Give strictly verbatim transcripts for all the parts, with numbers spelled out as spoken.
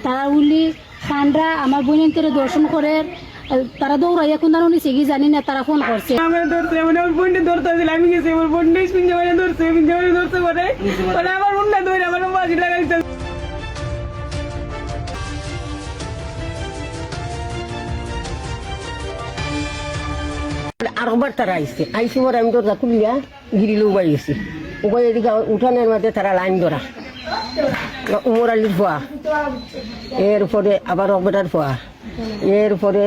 তারা উলি খানরা আমার বোনন্তরে দর্শন করে, তারা দৌড়াইয়া কোন দানো নিছে কি জানি না, তারা ফোন করছে। আমার ধরছে, মানে আমার বোনটা ধরতে আসলে আমি গেছি, আমার বোনটা স্পিন জামাইটা ধরছে, স্পিন জামাইটা ধরছে পরে, মানে আমার উন্না ধরে আমার বাজি লাগাইছে। আরোবার তারা আইছে, আইসি পরে আমি দরজা খুলিয়া গিরিল উবাই গেছি। উবাই এদিকে উঠানের মাঝে তারা লাইন ধরা। উমর আলীর ফুয়া, এরপরে আবার অকবেটার ফুয়া, এরপরে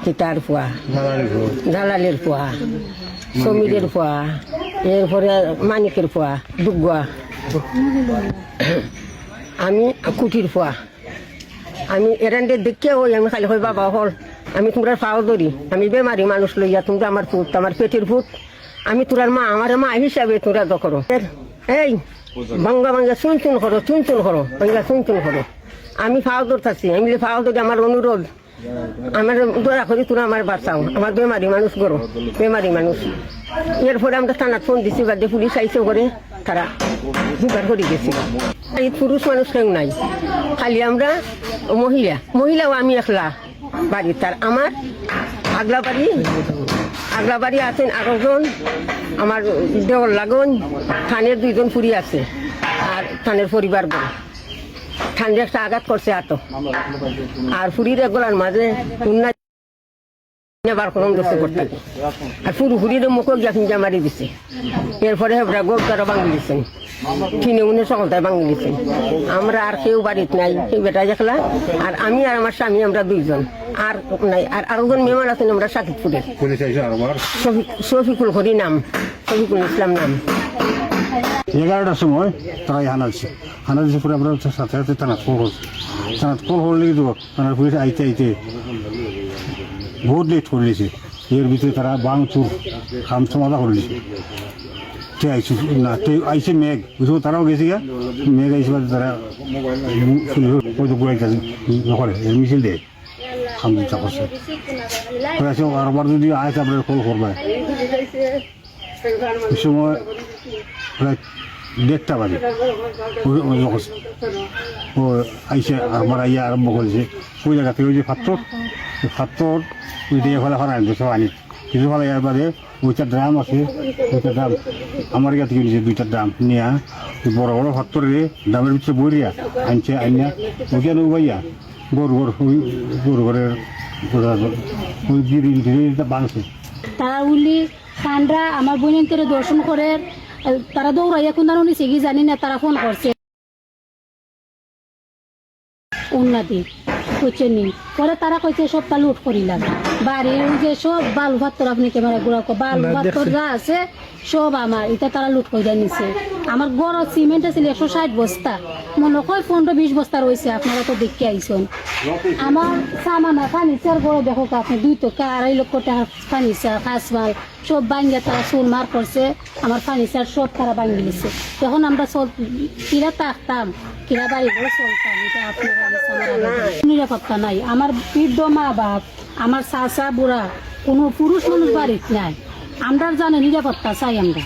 কিতার ফুয়া, দালালের ফুয়া। দালালের ফুয়া, সমীরের ফুয়া, এরপরে মানিকের ফুয়া, দুগুয়া। আমি কুটির ফুয়া। আমি এরানরে দেখিয়া ওই আমি খালি কই, "বাবা হল, আমি তোমরার ফাও ধরি, আমি বেমারি মানুষ লইয়া, তোমরা আমার পুত, আমার পেটের পুত, আমি তোরার মা, আমার মা হিসাবে তোমরা তো করো।" এর, এই, ভাঙ্গা ভাঙ্গা চুন চুন করো, চুন চুন করো, ভাঙ্গা চুন চুন করো। আমি ফাও ধরতাছি, আমি বলি, "ফাও ধরি, আমার অনুরোধ, আমার দয়া করি তোরা আমার বাঁচাও, আমার বেমারি মানুষ গরো, বেমারি মানুষ।" এরপরে আমরা থানাত ফোন দিছি, বাদে পুলিশ আইছে করে তারা জোগাড় করে গেছে। এই পুরুষ মানুষ কেউ নাই, খালি আমরা মহিলা, মহিলাও আমি একলা বাড়িত। আর আমার আগলা বাড়ি, আগলা বাড়ি আছেন আরো জন, আমার দেওর লাগন, থানের দুইজন ফুরি আছে, আর থানের পরিবার গো। থানরে একটা আঘাত করছে আতো, আর ফুরির এক গলার মাঝে উন্না বার করুন দোস্ত করতে। আর ফুরু ফুরির মুখো গিয়া ফিঞ্জা মারি দিছে। এরপরে হেবরা গোল তারা ভাঙি দিছেন, কিনে উনে সকলটাই ভাঙি দিছেন। আমরা আর কেউ বাড়িত নাই, সেই বেটা দেখলা। আর আমি আর আমার স্বামী আমরা দুইজন, আর নাই। আর আরোজন মেহমান আছেন আমরা সাকিবপুরের। পুলিশ আইসে আর আমার শফিক, শফিকুল হরি নাম, শফিকুল ইসলাম নাম। এগারোটার সময় তারা হানা দিছে, হানা দিছে পরে আমরা সাথে সাথে থানাত কল করছি। থানাত কল করলে কিন্তু তারা পুলিশ আইতে আইতে বহুত লেট করে দিয়েছে। এর ভিতরে তারা বাং চুর খাম সমাধা করে দিয়েছে। তে আইসে না, তে আইসে মেঘ, ওই সময় তারাও গেছে গিয়া, মেঘ আইসে বাদে তারা পুলিশ ওই তো ঘুরাইতেছে, ইয়ে করে, এর মিছিল দেয়, খাম দিতে করছে। করে আছে, আরবার যদি আয়, তারপরে কল করবে। ওই সময় প্রায় দেড়টা বাজে। ওই, ওই যখন ও আইসে, আরবার আইয়া আরম্ভ করেছে। ওই জায়গা থেকে ওই যে পাথর, ওই পাথর ওই দিয়ে ফেলা ফেলা আনছে সব আনি। কিছু ফেলা ইয়ার বাদে ওইটা ড্রাম আছে, ওইটা ড্রাম আমার কাছে নিয়েছে, দুইটা ড্রাম নিয়ে ওই বড় বড় পাথর রে ড্রামের ভিতরে বইরিয়া আনছে, আইনা ওইখানে উবাইয়া গরু গরু ওই গরু ঘরের ওই বিড়ি বিড়ি ভাঙছে। তারা উলি খানরা আমার বোনন্তরে দর্শন করে, তারা দৌড়াইয়া কোন দানো নিছে কি জানি না, তারা ফোন করছে উন্নাদি, বুঝছেন নি? পরে তারা কইছে সবটা লুট করিলাম, বাড়ির ওই যে সব বালু পাথর, আপনি ক্যামেরা ঘুরা কো, বালু না, পাথর দেখছি। যা আছে সব আমার, এটা তারা লুট করে নিছে। আমার ঘর সিমেন্ট আছিল একশো ষাট বস্তা, মনে হয় পনেরো বিশ বস্তা রয়েছে, আপনারা তো দেখে আইছেন। আমার সামান আর ফার্নিচার ঘরে দেখো আপনি দুই থেকে আড়াই লক্ষ টাকার ফার্নিচার, কাঁচমাল সব ভাঙ্গা তারা চুরমার করছে, আমার ফার্নিচার সব তারা ভাঙ্গি দিছে। এখন আমরা চল-, কিরা থাকতাম, কিরা বাড়ি ঘরে চলতাম, এটা আপনারা জানেন। নিরাপত্তা নাই। আমার বৃদ্ধ মা বাপ, আমার চাচা বুড়া, কোনো পুরুষ মানুষ বাড়িত নাই। আমরার জানে নিরাপত্তা চাই আমরা।